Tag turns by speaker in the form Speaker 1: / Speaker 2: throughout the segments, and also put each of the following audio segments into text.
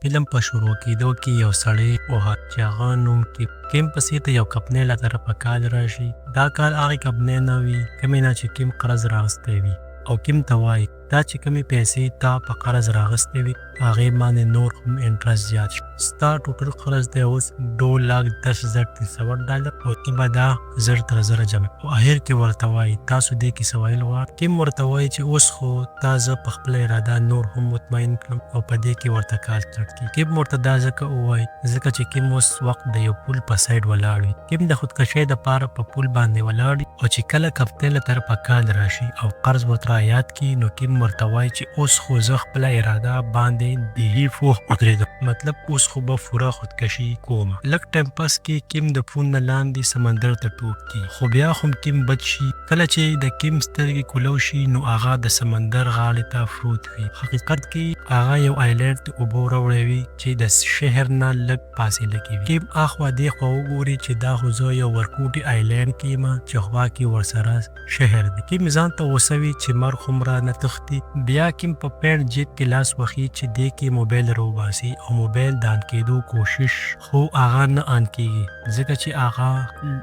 Speaker 1: فلم په شروع کېدو کې یو سړی وه چې هغه نوم کې کیم پسې ته یو کمپنۍ له طرفه کال راشي. دا کال هغې کمپنۍ نه وي کومې نه چې کیم قرض راغستی وي، او کیم ته وایي دا چې کومې پیسې تا په قرض راغستې وي، هغې باندې نور هم انټرسټ زیات شي. ستا ټوټل قرض دی اوس 2,10,300 ډالر، او ته به دا زر تر زره جمع. او اخر کې ورته وایي تاسو دې کې څه ویل غواړئ؟ کیم ورته وایي چې اوس خو تا زه په خپله اراده نور هم مطمئن کړم، او په دې کې ورته کال کټ کړي. کیم ورته دا ځکه ووایي ځکه چې کیم اوس وخت د یو پول په سایډ ولاړ وي. کیم د خودکشۍ دپاره په پول باندې ولاړ وي، او چې کله کمپنۍ له طرفه کال راشي او قرض ورته یاد کړي، نو کیم ورته وایي چې اوس خو زه خپله اراده باندې بیخي پوخ ودرېدم، مطلب اوس خو به پوره خودکشي کوم. لږ ټایم پس کې کیم د پول نه لاندې سمندر ته ټوپ کړي، خو بیا هم کیم بچ شي. کله چې د کیم سترګې کولو شي، نو هغه د سمندر غاړې ته پروت وي. حقیقت کې هغه یو آیلینډ ته اوبو راوړی وي چې د شهر نه لږ فاصله کې وي. کیم اخوا دیخوا وګوري چې دا خو زه یو ورکوټي آیلینډ کې یم چې خوا کې ورسره شهر دی. کیم ځان ته غوسه وي چې مرګ هم را نه تښتي. بیا کیم په پینټ جیب کې لاس وهي چې دې کې موبایل راوباسي او موبایل د آن کېدو کوشش، خو هغه نه آن کېږي ځکه چې هغه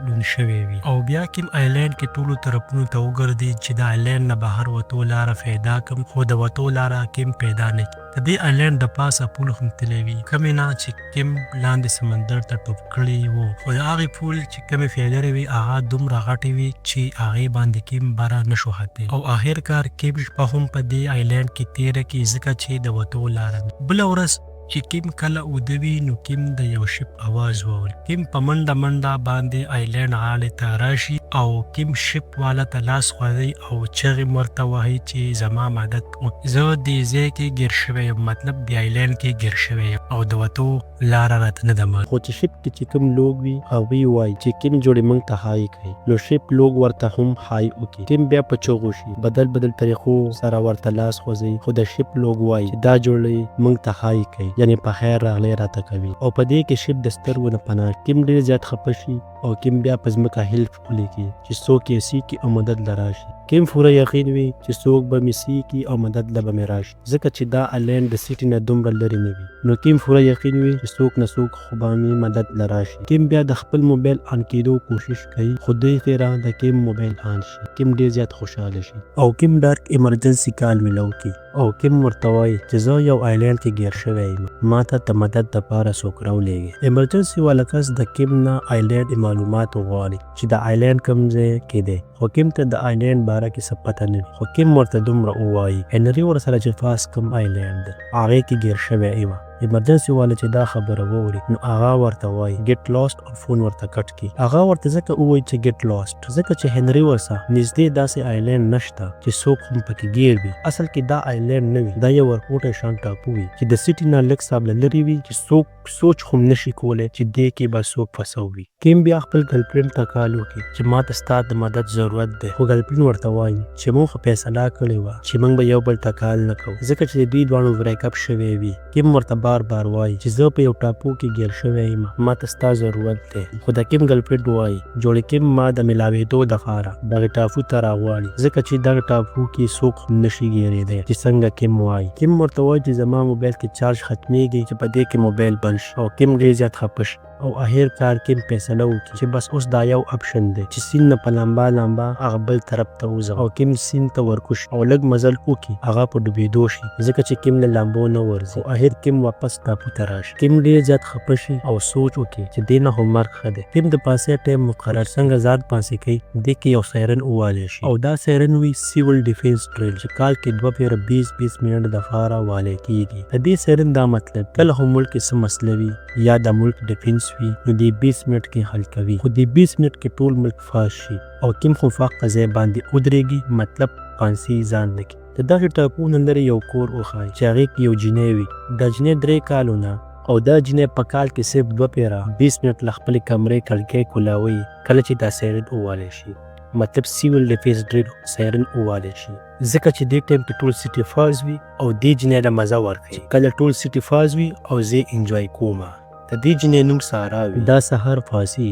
Speaker 1: لوند شوی وي. او بیا کیم آیلینډ کې ټولو طرفونو ته وګرځي چې د آیلینډ نه بهر وتو لاره پیدا کم، خو د وتو لاره کیم پیدا نه کړي. د دې آیلینډ د پاسه پول هم تللی وي کومې نه چې کیم لاندې سمندر ته ټوپ کړی وو، خو د هغې پول چې کومې فیلرې وي، هغه دومره غټې وي چې هغې باندې کیم بره نشو ختی. او اخر کار کیم شپه هم په دې آیلینډ کې تیره کړي ځکه چې د وتو لاره نه. بله ورځ چې کیم کله اوده وي، نو کیم د یو شپ اواز واوري. کیم په منډه منډه باندې آیلینډ غاړې ته راشي او کیم شپ والا ته لاس خوځوي او چغې ورته وهي چې زما مدد وکړي، زه دې ځای کې ګیر شوی یم، مطلب دې آیلینډ کې ګیر شوی یم او د وتو لاره راته نه ده معلومه.
Speaker 2: خو چې شپ کې چې کوم لوګ وي، هغوی وایي چې کیم جوړې مونږ ته های کوي، نو شپ لوګ ورته هم های وکړي. کیم بیا په چغو شي، بدل بدل طریقو سره ورته لاس خوځوي، خو د شپ لوګ وایي چې دا جوړې مونږ ته های کوي، یعنې په خیر راغلی راته کوي، او په دې کې شپ د سترګو نه پناه. کیم ډیر زیات خفه شي او کیم بیا په ځمکه هیلپ ولیکي چې څوک یې سیکي او مدد له راشي. کیم پوره یقین وي چې څوک به مې سیکي او مدد له به مې راشي، ځکه چې دا آیلینډ د سیټي نه دومره لرې نه وي، نو کیم پوره یقین وي چې څوک نه څوک خو به مې مدد له راشي. کیم بیا د خپل موبایل آن کېدو کوشش کوي، خو دوی خیره د کیم موبایل آن شي. کیم ډیر زیات خوشحاله شي او کیم ډارک ایمرجنسي کال ملاو کړي او کیم ورته وایي چې زه یو آیلینډ کې ګیر شوی یم، ما ته د مدد دپاره څوک راولېږي. ایمرجنسي والا کس د کیم نه آیلینډ معلومات غواړي چې د آیلینډ کوم ځای کې دی، خو کیم ته د آیلینډ باره کې څه پته نه وي، خو کیم ورته دومره ووایي هنري ورسره چې فاس کوم آیلینډ دی، هغې کې ګیر شوی یم. ایمرجنسي والا چې دا خبره واوري، نو هغه ورته وایي "Get lost" او فون ورته کټ کړي. هغه ورته ځکه ووایي چې "Get lost" ځکه چې هنري ورسره نږدې داسې آیلینډ نشته چې څوک هم پکې ګیر وي. اصل کې دا آیلینډ نه وي، دا یو ورکوټی شان ټاپو وي چې د سیټي نه لږ سابله لرې وي چې څوک سوچ هم نشي کولی چې دې کې به څوک فسو وي. کیم بیا خپل ګرلفرینډ ته کال وکړي چې ما ته ستا د مدد ضرورت دی، خو ګرلفرینډ ورته وایي چې مونږ خو فیصله کړې وه چې مونږ به یو بل ته کال نه کوو، ځکه چې د دوی دواړو بریک اپ شوی وي. کیم ورته بار بار وایي چې زه په یو ټاپو کې ګیر شوی یم، ما ته ستا ضرورت دی، خو د کیم ګرلفرینډ وایي جوړې کیم ما د ملاوېدو دپاره دغه ټاپو ته راغواړي، ځکه چې دغه ټاپو کې څوک هم نشي ګیرېدی چې څنګه کیم وایي. کیم ورته وایي چې زما موبایل کې چارج ختمیږي چې په دې کې موبایل بند شي، او کیم ډېر زیات خفه شي. او اخر کار کیم فیصله وکړي چې بس اوس دا یو اپشن دی چې سیند نه په لامبا لامبا هغه بل طرف ته وځم، او کیم سیند ته ورکوز شي او لږ مزل وکړي، هغه په ډوبېدو شي ځکه چې کیم له لامبو نه ورځي، او اخر کیم واپس ټاپو ته راشي. کیم ډېر زیات خفه شي او سوچ وکړي چې دې نه خو مرګ ښه دی. کیم د پاسې ټایم مقرر څنګه ځان پاسې کوي، دې کې یو سایرن ووالی شي، او دا سایرن وي سیول ډیفنس ډریل چې کال کې دوه پیره 20 20 منټ دپاره والی کیږي. د دې سایرن دا مطلب کله هم ملک کې څه مسله وي یا د ملک ډیفنس وي، نو دې 20 منټ کې حل کوي، خو دې 20 منټ کې ټول ملک فاز شي او کیم خو فاقه ځای باندې ودرېږي، مطلب پانسی ځان نه کړي. د دغې ټاپو نه لرې یو کور وښایي چې هغې کې یو جینۍ وي. دا جینۍ 3 کالو نه، او دا جینۍ په کال کې صرف دوه پیره 20 منټ له خپلې کمرې کړکۍ کولاوي کله چې دا سایرن ووالی شي، مطلب سیول ډیفنس ډریل سایرن ووالی شي، ځکه چې دې ټایم کې ټول سیټي فاز وي او دې جینۍ له مزه ورکوي چې کله ټول سیټي فاز وي او زه انجوای کومه. د دې جینۍ نوم سارا وي. دا سهار فاسي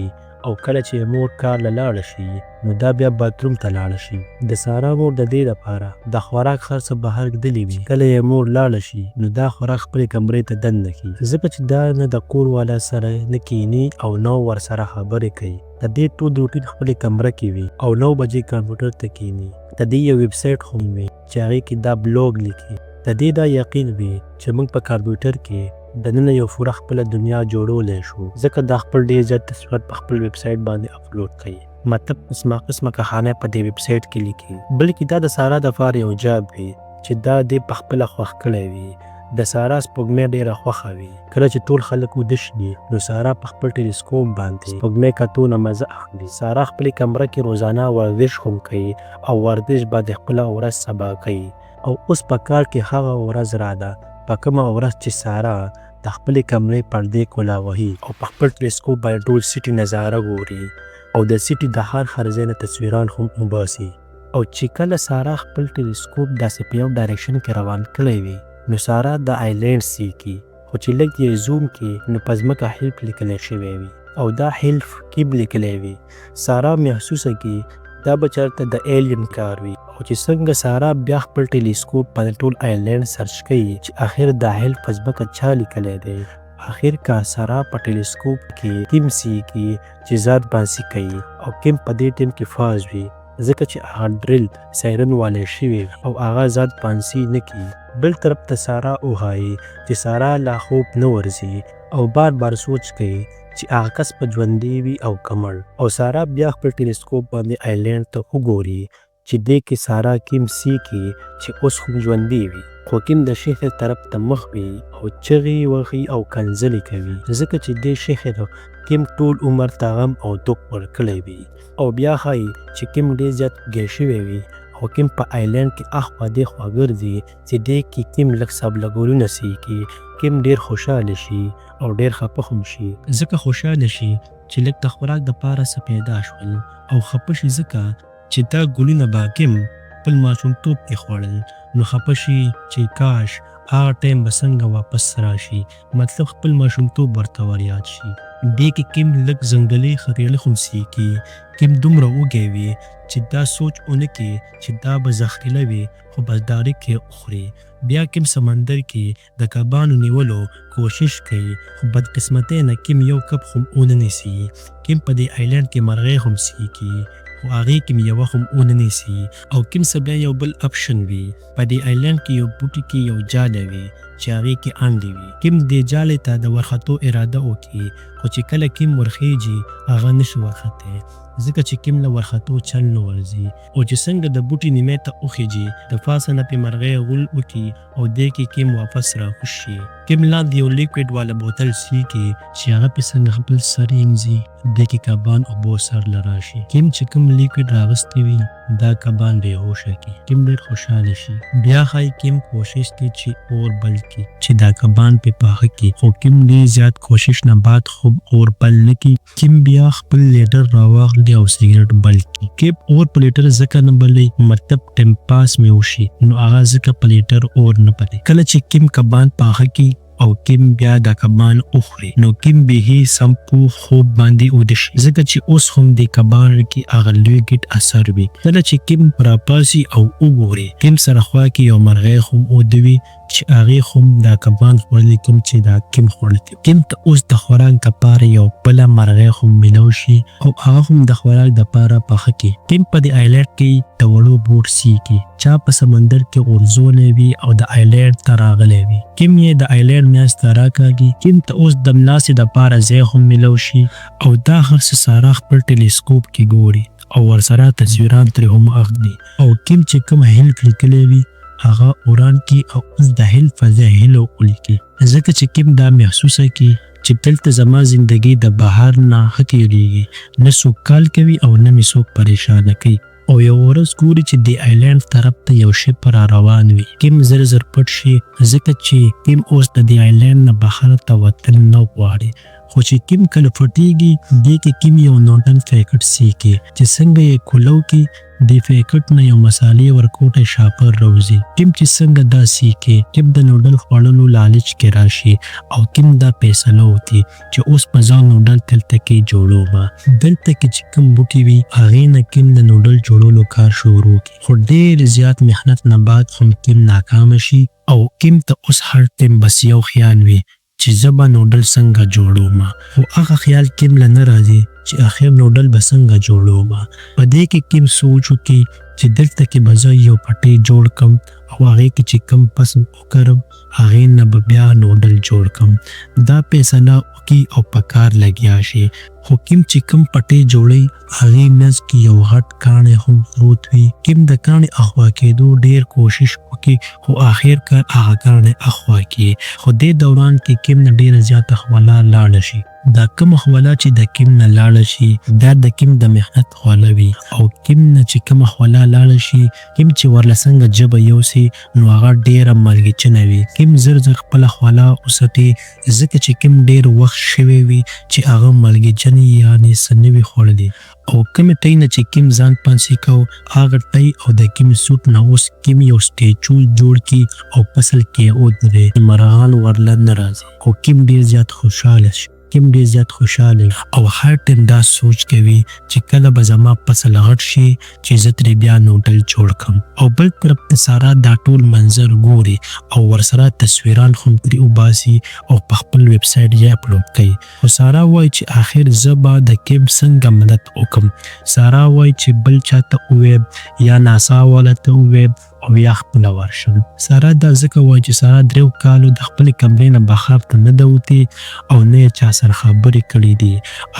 Speaker 2: او کله چې یې مور کار له لاړه شي نو دا بیا باتروم ته لاړه شي. د سارا مور د دې لپاره د خوراک هر څه بهر ږدلي وي چې کله یې مور لاړه شي نو دا خوراک خپلې کمرې ته دننه کړي، ځکه چې دا نه د کور والا سره نه کیني او نه ورسره خبرې کوي. د دې ټول روټین خپلې کمره کې وي او 9 بجې کمپیوټر ته کیني. د دې یو ویب سایټ هم وي چې هغې کې دا بلاګ لیکي. د دې دا یقین وي چې موږ په کمپیوټر کې دننه یو پوره خپله دنیا جوړولی شو، ځکه دا خپل ډېر زیات تصویرات په خپل ویب سایټ باندې اپلوډ کوي، مطلب قسمه قسمه کهانۍ په دې ویب سایټ کې لیکي. بلکې دا د سارا دپاره یو جاب وي چې دا دې په خپله خوښ کړی وي. د سارا سپوږمۍ ډېره خوښه وي. کله چې ټول خلک اوده شي نو سارا په خپل ټیلیسکوپ باندې سپوږمۍ کتو نه مزه اخلي. سارا خپلې کمره کې روزانه ورزش هم کوي او ورزش باندې خپله ورځ سبا کوي. او اوس په کال کې هغه ورځ راله په کومه ورځ چې سارا د خپلې کمرې پردې کولاوهي او په خپل ټیلیسکوپ باندې ټول سیټي نظاره ګوري او د سیټي د هر هر ځای نه تصویران هم وباسي. او چې کله سارا خپل ټیلیسکوپ داسې په یو ډایرکشن کې روان کړی وي نو سارا د آیلینډ سیکي، خو چې لږ یې زوم کې نو په ځمکه هیلپ لیکلی شوی وي او دا هیلف کیب لیکلی وي. سارا محسوسه کړي دا به چرته د ایلین کار وي. او چې څنګه سارا بیا خپل ټیلیسکوپ باندې ټول آیلینډ سرچ کوي چې اخر دا هیلپ په ځمکه چا لیکلی دی، اخر کار سارا په ټیلیسکوپ کې کیم سیکي چې ځان پانسي کوي او کیم په دې ټیم کې فاز وي، ځکه چې هغه ډرل سایرن والی شوی او هغه ځان پانسي نه کړي. بل طرف ته سارا وښایي چې سارا لا خوب نه ورځي او بار بار سوچ کوي چې هغه کس به ژوندی وي او که مړ. او سارا بیا خپل ټیلیسکوپ باندې آیلینډ ته وګوري چې دې کې سارا کیم سیکي چې اوس هم ژوندی وي، خو کیم د شهر طرف ته مخ وي او چغې وهي او کنځلې کوي، ځکه چې دې شهر کیم ټول عمر ته غم او دک ورکړی وي. او بیا ښایي چې کیم ډېر زیات وږی شوی وي او کیم په آیلینډ کې اخوا دېخوا ګرځي چې دې کې کیم لږ سابله ګلونه سیکي. کیم ډېر خوشحاله شي او ډېر خپه هم شي، ځکه خوشحاله شي چې لږ د خوراک دپاره څه پیدا شول او خپه شي ځکه چې دا ګلونه به کیم خپل ماشومتوب کې خوړل، نو خپه شي چې کاش هغه ټایم به څنګه واپس راشي، مطلب خپل ماشومتوب ورته وریاد شي. دې کې کیم لږ ځنګلي خریله هم سیکي. کیم دومره وږی وي چې دا سوچ ونه کړي چې دا به زهریله وي، خو بس ډایرکټ یې وخوري. بیا کیم سمندر کې د کبانو نیولو کوشش کوي، خو بدقسمتۍ نه کیم یو کب هم ونه نیسي. کیم په دې آیلینډ کې مرغۍ هم سیکي، خو هغې کې یوه هم ونه نیسي. او کیم څه بیا یو بل اپشن وي. په دې آیلینډ کې یو بوټي کې یو جاله وي چې هغې کې انډې وي. کیم دې جالې ته د ورختو اراده وکړي، خو چې کله کیم ورخیږي هغه نشي ورختی، ځکه چې کیم له ورختو چل نه ورځي. او چې څنګه د بوټي نیمې ته وخیږي د پاسه نه پې مرغۍ غول وکړي او دې کې کیم واپس راکوز شي. کیم لاندې یو لیکویډ والا بوتل سیکي چې هغه پې څنګه خپل سر ینځي، دې کې کبان اوبو سر له راشي. کیم چې کوم لیکویډ راغستی وي دا کبان بې هوشه کړي. کیم ډېر خوشحاله شي. بیا ښایي کیم کوشش کوي چې اور بل کړي چې دا کبان پې پاخه کړي، خو کیم ډېر زیات کوشش نه بعد هم اور بل نه کړي. کیم بیا خپل لیټر راواخلي او سګرټ بل کړي. کیم اور په لیټر ځکه نه بلوي، مطلب ټایم پاس مې وشي، نو هغه ځکه په لیټر اور نه بلوي. کله چې کیم کبان پاخه کړي او کیم بیا دا کبان وخوري نو کیم بیخي سم پوخ خوب باندې اوده شي، ځکه چې اوس هم دې کبانو کې هغه لیکویډ اثر وي. کله چې کیم راپاڅي او وګوري کیم سره خوا کې یو مرغۍ هم اوده وي چې هغې هم دا کبان خوړلي کوم چې دا کیم خوړلي دي. کیم ته اوس د خوراک دپاره یو بله مرغۍ هم میلاو شي او هغه هم د خوراک دپاره پخه کړي. کیم په دې آیلینډ کې د وړو بوټ سیکي چا په سمندر کې غورځولی وي او د آیلینډ ته راغلی وي. کیم یې د آیلینډ میانځ ته راکاږي. کیم ته اوس د ملاستې دپاره ځای هم میلاو شي او دا هر څه سارا خپل ټیلیسکوپ کې ګوري او ورسره تصویران ترې هم اخلي. او کیم چې کوم هیلپ لیکلی وي هغه وران کړي او اوس د هیلپ په ځای هیلو ولیکي، ځکه چې کیم دا محسوسه کړي چې دلته زما زندګي د بهر نه ښه تیریږي، نه څوک کال کوي او نه مې څوک پریشانه کوي. او یوه ورځ ګوري چې د آیلینډ طرف ته یو شپ را روان وي. کیم زر زر پټ شي، ځکه چې کیم اوس د دې آیلینډ نه بهر ته وتل نه غواړي. خو چې کیم کله پټیږي دې کې کیم یو نوټن پیکټ سیکي چې څنګه یې کولو کې
Speaker 1: د پیکټ نه یو مسالې ورکوټی شاپر راوځي. کیم چې څنګه دا سیکې، کیم د نوډل خوړلو لالچ کې راشي او کیم دا فیصله وکړي چې اوس به زه نوډل دلته کې جوړوم. دلته کې چې کوم بوټي وي هغې نه کیم د نوډل جوړولو کار شروع کړي، خو ډېر زیات محنت نه بعد هم کیم ناکامه شي او کیم ته اوس هر ټیم بس یو خیال وي چې زه به نوډل څنګه جوړوم، خو هغه خیال کیم له نه راځي چې اخر نوډل به څنګه جوړوم. په دې کې کیم سوچ وکړي چې دلته کې به زه یو پټی جوړ کم او هغې کې چې کوم فصل وکرم هغې نه به بیا نوډل جوړ کم. دا فیصله وکړي او په کار لګیا شي، خو کیم چې کوم پټی جوړوي هغې منځ کې یو غټ کاڼی هم پروت وي. کیم د کاڼي اخوا کېدو ډېر کوشش وکړي، خو اخر کار هغه کاڼی اخوا کړي. خو دې دوران کې کیم نه ډېره زیاته خوله لاړه شي. دا کومه خوله چې د کیم نه لاړه شي دا د کیم د محنت خوله وي، او کیم نه چې کومه خوله لاړه شي، کیم چې ورله څنګه ژبه یوسي نو هغه ډېره ملګیچنه وي. کیم زر زر خپله خوله وساتي، ځکه چې کیم ډېر وخت شوی وي چې هغه ملګیچنې یعنې څه نه وي خوړلي. او کومې ټۍ نه چې کیم ځان پنسي کو هغه ټۍ او د کیم سوټ نه اوس کیم یو سټیچو جوړ کړي او فصل کې یې ودرې، مرغان ورله نه راځي. او کیم ډېر زیات خوشحاله شي. کیم ډېر زیات خوشحاله وي او هر ټیم دا سوچ کوي چې کله به زما فصل غټ شي چې زه ترې بیا نوډل جوړ کړم. او بل طرف ته سارا دا ټول منظر ګوري او ورسره تصویران هم ترې وباسي او په خپل ویب سایټ یې اپلوډ کوي. خو سارا وایي چې اخر زه به د کیم څنګه مدد وکړم. سارا وایي چې بل چاته ووایم، یا ناسا والا ته ووایم او یا خپله ورشم. سارا دا ځکه وایي چې سارا دریو کالو د خپلې کمرې نه بهر ته نه ده وتې او نه یې چا سره خبرې کړې دي.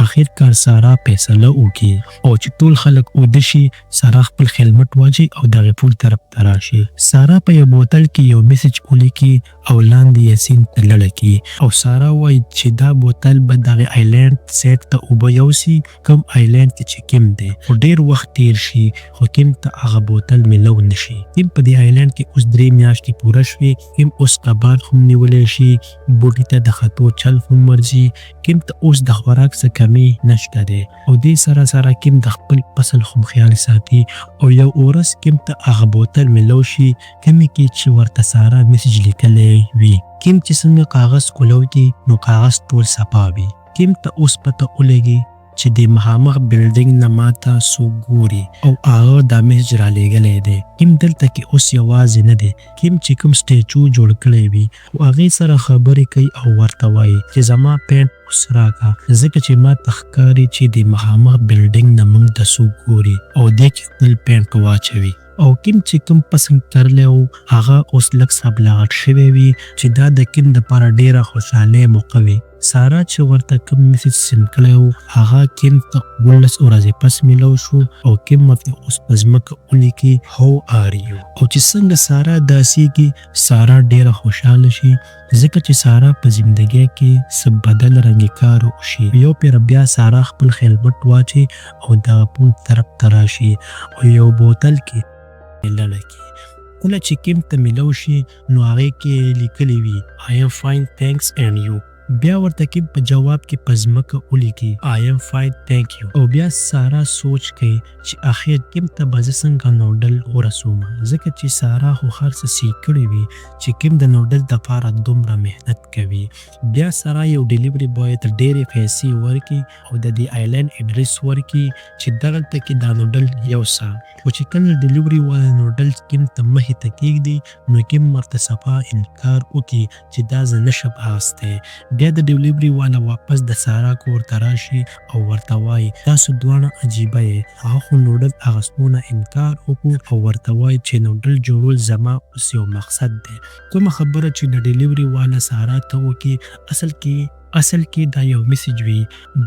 Speaker 1: اخر کار سارا فیصله وکړي او چې ټول خلک اوده شي، سارا خپل هیلمټ واچوي او دغې پول طرف ته راشي. سارا په یو بوتل کې یو میسج ولیکي او لاندې یې سیند ته لړه کړي، او سارا وایي چې دا بوتل به دغې ایلینډ سیټ ته اوبه یوسي، کوم ایلینډ کې چې کیم دی. خو ډېر وخت تیر شي خو کیم ته هغه بوتل میلو نه شي. کیم په دې ایلینډ کې اوس 3 میاشتې پوره شوې. کیم اوس کبان هم نیولی شي، بوټي ته د ختو چل هم ورځي. کیم ته اوس د خوراک څه کمی نشته دی، او دې سره سره کیم د خپل فصل هم خیال ساتي. او یو ورځ کیم ته هغه بوتل میلو شي کومې کې چې ورته سارا میسج لیکلی وي. کیم چې څنګه کاغذ کولو کې نو کاغذ ټول صفا وي. کیم ته اوس پته ولګي چې د مخامخ بلډینګ نه ماته څوک ګوري او هغه دا میسج رالیږلی دی. کیم دلته کې اوس یوازې نه دی. کیم چې کوم سټیچو جوړ کړی وي خو هغې سره خبرې کوي او ورته وایي چې زما پینټ اوس راکړه، ځکه چې ما ته ښکاري چې د مخامخ بلډینګ نه موږ ته څوک ګوري، او دې کې خپل پینټ واچوي. او کیم چې کوم فصل کرلی و هغه اوس لږ سبله غټ شوی وي چې دا د کیم دپاره ډېره خوشحالۍ موقع وي. سارا چې ورته کوم میسج سند کړی و هغه کیم ته 17 ورځې پس میلو شو، او کیم ورته اوس په ځمکه ولیکي هاو آر یو. او چې څنګه سارا داسېږي سارا ډېره خوشحاله شي، ځکه چې سارا په زندګۍ کې څه بدل رنګې کار وشي. یو پیر بیا سارا خپل هیلمټ واچي او دغه پول طرف ته راشي او یو بوتل کې لړه کړي. کله چې کیم ته میلو شي نو هغې کې لیکلي وي I am fine thanks and you. بیا ورته کیم په جواب کې په ځمکه ولیکي I am fine thank you. او بیا سارا سوچ کوي چې اخر کیم ته به زه څنګه نوډل ورسوم، ځکه چې سارا خو هر څه سي کړي وي چې کیم د نوډل دپاره دومره محنت کوي. بیا سارا یو ډیلیوري بوای ته ډېرې پیسې ورکړي او د دې ایلینډ اډرس ورکړي چې دغلته کې دا نوډل یوسه. خو چې کله ډیلیوري والا نوډل کیم ته مخې ته کېږدي نو کیم ورته صفا انکار وکړي چې دا زه نه شم اخیستی. بیا د ډیلیوري والا واپس د سارا کور ته راشي او ورته وایي تاسو دواړه عجیبه یئ، هغه خو نوډل اخیستو نه انکار وکړو او ورته وایي چې نوډل جوړول زما اوس یو مقصد دی. کومه خبره چې د ډیلیوري والا سارا ته وکړي اصل کې دا یو میسج وي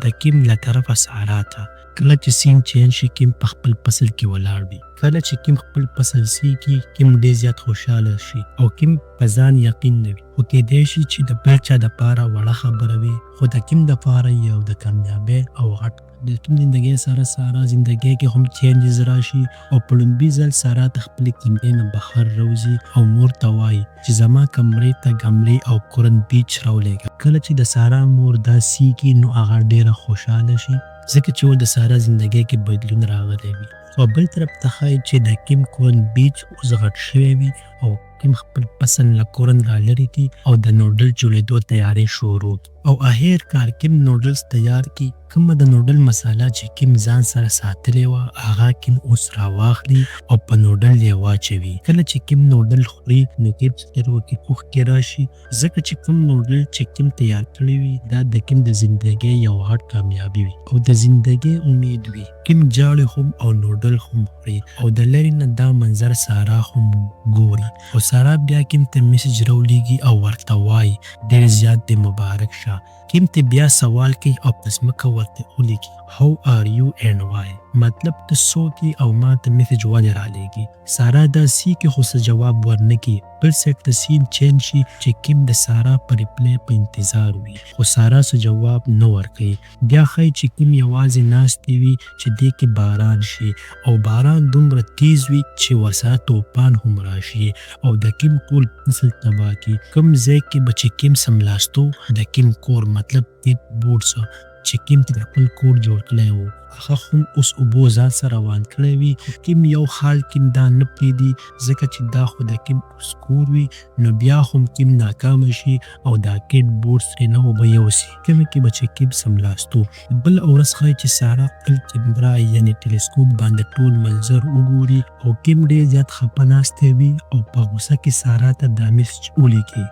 Speaker 1: د کیم له طرفه سارا ته. کله چې سین چین شي کیم په خپل فصل کې ولاړ وي. کله چې کیم خپل فصل سیږي کیم ډېر زیات خوشحاله شي او کیم په ځان یقین نه وي. خو کېدای شي چې د بل چا دپاره وړه خبره وي، خو د کیم دپاره یو د کامیابۍ او غټ د کیم زندګۍ سره سارا زندګۍ کې هم چینجز راشي. او په لومبي ځل سارا د خپلې کمرې نه بهر راوځي او مور ته وایي چې زما کمرې ته ګملې او کرن بیچ راولېږه. کله چې د سارا مور دا سیږي نو هغه ډېره خوشحاله شي، ځکه چې اوس د سارا زندګۍ کې بدلون راغلی وي. خو بل طرف ته ښایي چې د کیم کورن بیچ اوس غټ شوی وي او کیم خپل فصل له کورن را لرې کړي او د نوډل جوړېدو تیاری شروع کړي. او اخر کار کیم نوډلز تیار کړي. کومه د نوډل مساله چې کیم ځان سره ساتلې وه هغه کیم اوس راواخلي او په نوډل یې واچوي. کله چې کیم نوډل خوري نو کیم سترګو کې اوښکې راشي، ځکه چې کوم نوډل چې کیم تیار کړی وي دا د کیم د زندګۍ یو غټ کامیابي وي او د زندګۍ امید وي. کیم ژاړي هم او نوډل هم خوري او د لرې نه دا منظر سارا هم ګوري. او سارا بیا کیم ته میسج راولیږي او ورته وایي ډیر زیات دې مبارک شه. کیم ته بیا سوال کوي او په ځمکه ورته ولیکي How are you and why؟ مطلب ته څوک یې او ما ته میسج ولې رالیږي؟ سارا دا سي کې خو څه جواب ورنکړي. بل سایډ ته سین چینج شي چې کیم د سارا په ریپلی په انتظار وي خو سارا څه جواب نه ورکوي. بیا ښایي چې کیم یوازې ناستې وي چې دې کې باران شي او باران دومره تیز وي چې ورسره توپان هم راشي او د کیم ټول فصل تباه کړي. کوم ځای کې به چې کیم سملاستو د کیم کور مطلب کیټ بوټس چې کیم ته خپل کور جوړ کړی وو هغه هم اوس اوبو ځان سره روان کړی وي. خو کیم یو حال کیم دا نه پرېږدي، ځکه چې دا خو د کیم اوس کور وي. نو بیا هم کیم ناکامه شي او دا کیټ بوټس ترې نه اوبه یوسي کومې کې به چې کیم سملاستو. بله ورځ ښایي چې سارا خپل کیمرا یعنی ټیلیسکوپ باندې ټول منظر وګوري او کیم ډېر زیات خپه ناستی وي او په غوسه کې سارا ته دا میسج ولیکي.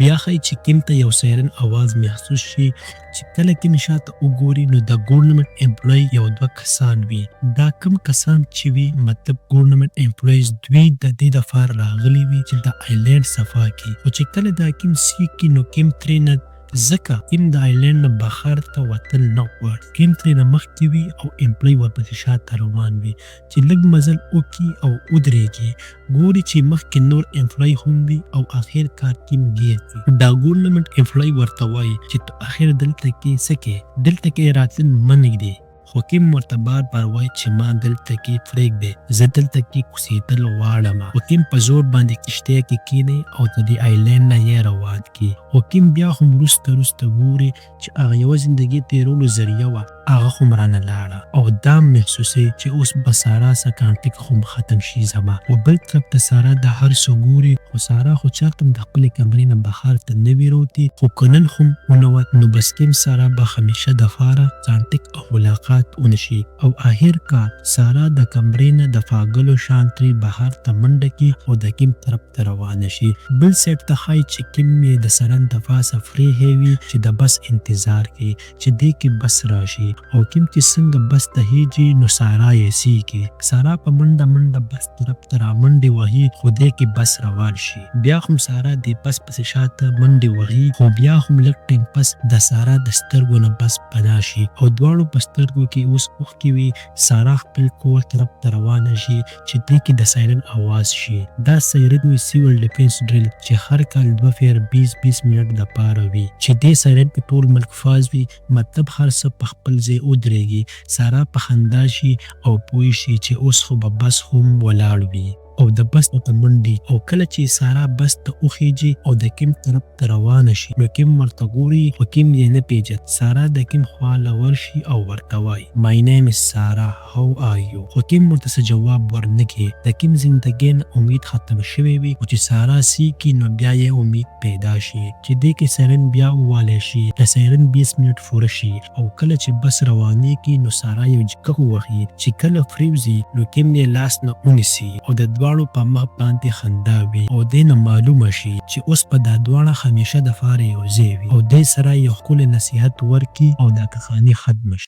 Speaker 1: بیا ښایي چې کیم ته یو سایرن اواز محسوس شي چې کله کیم شاته وګوري نو د ګورنمنټ امپلوی یو دوه کسان وي. دا کم کسان چې وي مطلب ګورنمنټ امپلویز، دوی د دې دپاره راغلي وي چې د آیلینډ صفا کړي. خو چې کله دا کیم سي کړي نو کیم ترې نه، ځکه کیم د آیلینډ نه بهر ته وتل نه غواړي، کیم ترې نه مخکې وي او امپلوی ورپسې شاته روان وي. چې لږ مزل وکړي او ودرېږي، ګوري چې مخکې نور امپلوی هم وي او اخر کار کیم ګیر کړي. دا ګورنمنټ امپلوی ورته وایي چې ته اخر دلته کې څه کې؟ دلته کې راتلل منع دي. خو کیم ورته بار بار وایي چې ما دلته کې پرېږدی، زه دلته کې اوسېدل غواړم. خو کیم په زور باندې کښتۍ کې کینی او د دې آیلینډ نه یې روان کړي. خو کیم بیا هم وروسته وروسته ګوري چې هغه یوه زندګي تېرولو ذریعه وه هغه هم رانه لاړه او دا محسوسوي چې اوس به سارا سره کانټیکټ هم ختم شي زما. خو بل طرف ته سارا د هر څه ګوري، خو سارا خو چرته هم د خپلې کمرې نه بهر ته نه وي روتي. خو که نن هم ونه وت نو بس کیم سره به همیشه دپاره کانټیکټ او ملاقات ونشي. او اخر کار سارا د کمرې نه د پاګلو شان ترې بهر ته منډه کړي او د کیم طرف ته روانه شي. بل سایډ ته ښایي چې کیم یې د سرن د پاسه پرېښی وي چې د بس انتظار کوي چې دې کې بس راشي. او کیم چې څنګه بس ته خیژي نو سارا یې سیکي. سارا په منډه منډه بس طرف ته رامنډې وهي خو دې کې بس روان شي. بیا هم سارا دې بس پسې شاته منډې وهي، خو بیا هم لږ ټایم پس د سارا د سترګو نه بس پناه شي او دواړو په سترګو کې اوس اوښکې وي. سارا خپل کور طرف ته روانه شي چې دې کې د سایرن اواز شي. دا سایرن وي سیول ډیفنس ډرل چې هر کال دوه فیر 20 20 منټ دپاره وي چې دې سایرن کې ټول ملک فاز وي، مطلب هر څه په خپل ځای ودرېږي. سارا په خندا شي او پوه شي چې اوس خو به بس هم ولاړ وي او د بس ته منډي. او کله چې سارا بس ته وخیژي او د کیم طرف ته روانه شي نو کیم ورته ګوري خو کیم یې نه پیژني. سارا د کیم خواله ورشي او ورته وایي My name is Sara, how are you؟ خو کیم ورته څه جواب ورنکړي. د کیم زندګۍ نه امید ختم شوی وي، خو چې سارا سي کړي نو بیا یې امید پیدا شي چې دې کې سایرن بیا ووالی شي. د سایرن 20 منټ پوره شي او کله چې بس روانیږي نو سارا یو جګه ووهي چې کله پریوځي نو کیم یې لاس نه ونیسي او د دواړو په مخ باندې خندا وي او دې نه معلومه شي چې اوس به دا دواړه همیشه دپاره یو ځای وي او دې سره یو ښکلی نصیحت ورکړي او دا کهاني ختمه شي.